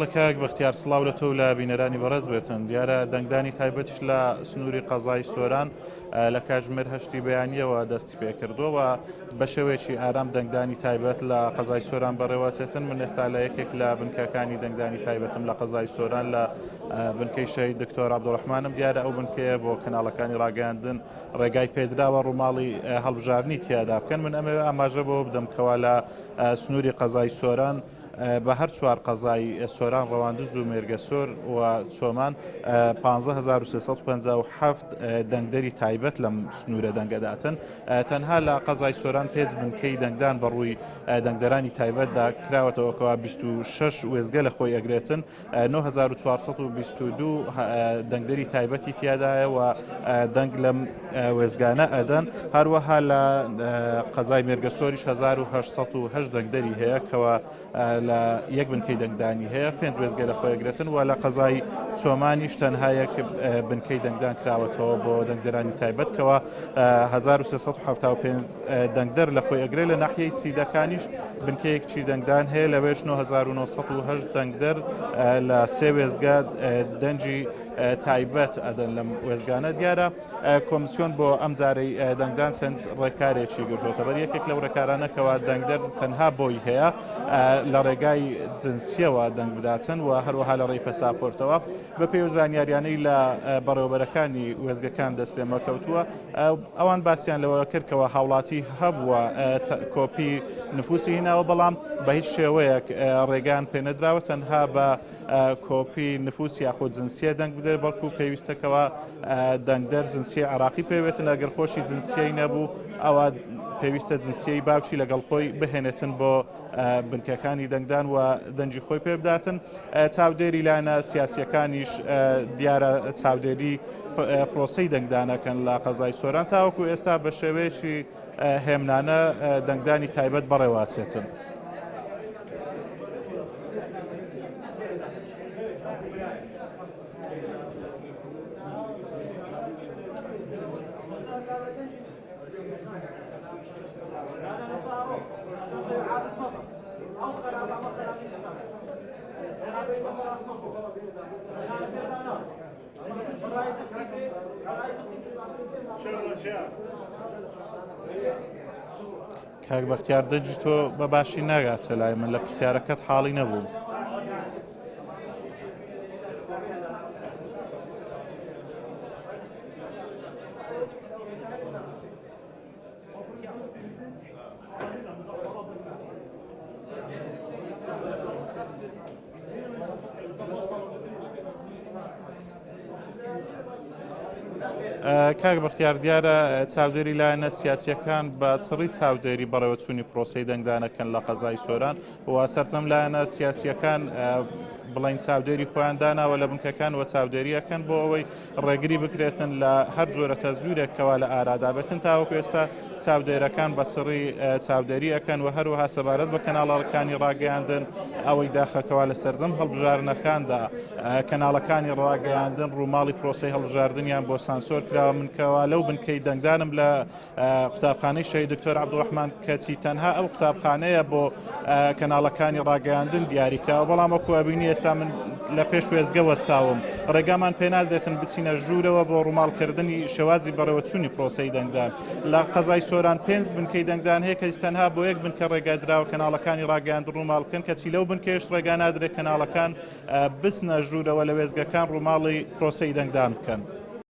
بەڵێ کاک بەختیار سڵاو لە تۆ و لە بینەرانی بەڕێز بێتن. دیارە دەنگدانی تایبەتیش لە سنووری قەزای سۆران لە کاتژمێر هەشتی بەیانیەوە دەستی پێکردووە و بە شێوەیەکی ئارام دەنگدانی تایبەت لە قەزای سۆران بەڕێوەچێتن. من ئێستا لە یەکێک لە بنکەکانی دەنگدانی تایبەتم لە قەزای سۆران لە بنکەی شەهید دکتۆر عەبدوڕەحمانم. دیارە ئەو بنکەیە بۆ کەناڵەکانی ڕاگەیاندن ڕێگای پێدراوە ڕووماڵی هەڵبژاردنی تیادا بکەن. من ئەمەوێ ئاماژە بەوە بدەم کەوا لە سنووری قەزای سۆران بە هەر چوار قەزای سۆران، ڕەواندز و مێرگەسۆر و چۆمان 15357 دەنگدەری تایبەت لەم سنوورە دەنگەداتن. تەنها لە قەزای سۆران پێنج بنکەی دەنگدان بەڕووی دەنگدەرانی تایبەتدا کراوەتەوە کەوا 26 وێستگە لە خۆی ئەگرێتن. 9422 دەنگدەری تایبەتی تیادایە و دەنگ لەم وێستگانە ئەدەن. هەروەها لە قەزای مێرگەسۆریش 1808 دەنگدەری هەیە کەوا لە یەک بنکەی دەنگدانی هەیە، پێنج وێستگە لە خۆیگرێتن و لە قەزای چۆمانیش تەنها یەک بنکەی دەنگدان کراوەتەوە بۆ دەنگدەرانی تایبەت کەوا 1375 دەنگدەر لە خۆی ئەگرێت. لە ناحیەی سیدەکانیش بنکەیەکی دەنگدان هەیە لەوێش 9908 دەنگدەر لە سێ وێستگە دەنگی تایبەت ئەدەن لەم وێستگانە. دیارە کۆمسیۆن بۆ ئەم جارەی دەنگدان چەند ڕێکارێکی گرتووەتە بەر. یەکێک لەو ڕێکارانە کەوا دەنگدەر تەنها بۆی هەیە لە ڕێگای جنسیەوە دەنگ بداتن و هەروەها لە ڕێی پەساپۆرتەوە. بەپێی ئەو زانیاریانەی لە بەڕێوەبەرەکانی وێستگەکان دەستێمە کەوتووە، ئەوان باسیان لەوە کرد کەوا هاوڵاتی هەبووە کۆپی نفوسی هیناوە، بەڵام بە هیچ شێوەیەک ڕێگان پێنەدراوە تەنها بە کۆپی نفوس یاخود جنسیە دەنگ بدرێت، بەڵکو پێویستەکەوە دەنگدەر جنسیە عراقی پێوێتن، ئەگەر خۆشی جنسیەی نەبوو ئەوە پێویستە جنسیەی باوکی لەگەڵ خۆی بهێنێتن بۆ بنکەکانی دەنگدان و دەنگی خۆی پێ بداتن. چاودێری لایەنە سیاسیەکانیش دیارە چاودێری پرۆسەی دەنگدانەکەن لە قەزای سۆران تاوەکو ئێستا بە شێوەیەکی هێمنانە دەنگدانی تایبەت بەڕێوەچێتن. کاک بەختیار دەنگی تۆ بە باشی ناگاتە لای من لە پرسیارەکەت حاڵی نەبووم. کاک بەختیار دیارە چاودێری لایەنە سیاسیەکان بە چڕی چاودێری بەڕێوەچوونی پرۆسەی دەنگدانەکەن لە قەزای سۆران و سەرجەم لایەنە سیاسیەکان بڵین چاودێری خۆیان داناوە لە بنکەکان و چاودێریەکەن بۆ ئەوەی ڕێگری بکرێتن لە هەر جۆرە تەزویرێک کەوا لە ئارادا بێتن. تاوەکو ئێستا چاودێرەکان بە چڕی چاودێری ئەکەن و هەروەها سەبارەت بە کەناڵەکانی ڕاگەیاندن ئەوەی داخەکەوا لە سەرجەم هەڵبژاردنەکاندا کەناڵەکانی ڕاگەیاندن ڕووماڵی پرۆسەی هەڵبژاردنیان بۆ سانسۆر کراوە. من کەوا لەو بنکەی دەنگدانم لە قوتابخانەی شەهید دکتۆر عەبدولڕەحمان کەچی تەنها ئەو قوتابخانەیە بۆ کەناڵەکانی ڕاگەیاندن دیاریکراوە، بەڵام وەکو ئەبینی ئێستا من لە پێش وێستگە وەستاوم ڕێگامان پێنادرێتن بچینە ژوورەوە بۆ ڕووماڵکردنی شێوازی بەڕێوەچوونی پرۆسەی دەنگدان. لە قەزای سۆران پێنج بنکەی دەنگدان هەیە کە تەنها بۆ یەک بنکە ڕێگا دراوە کەناڵەکانی ڕاگەیاندن ڕووماڵ بکەن، کەچی لەو بنکەیەش ڕێگا نادرێت کەناڵەکان بچنە ژوورەوە لە وێستگەکان ڕووماڵی پرۆسەی دەنگدان بکەن.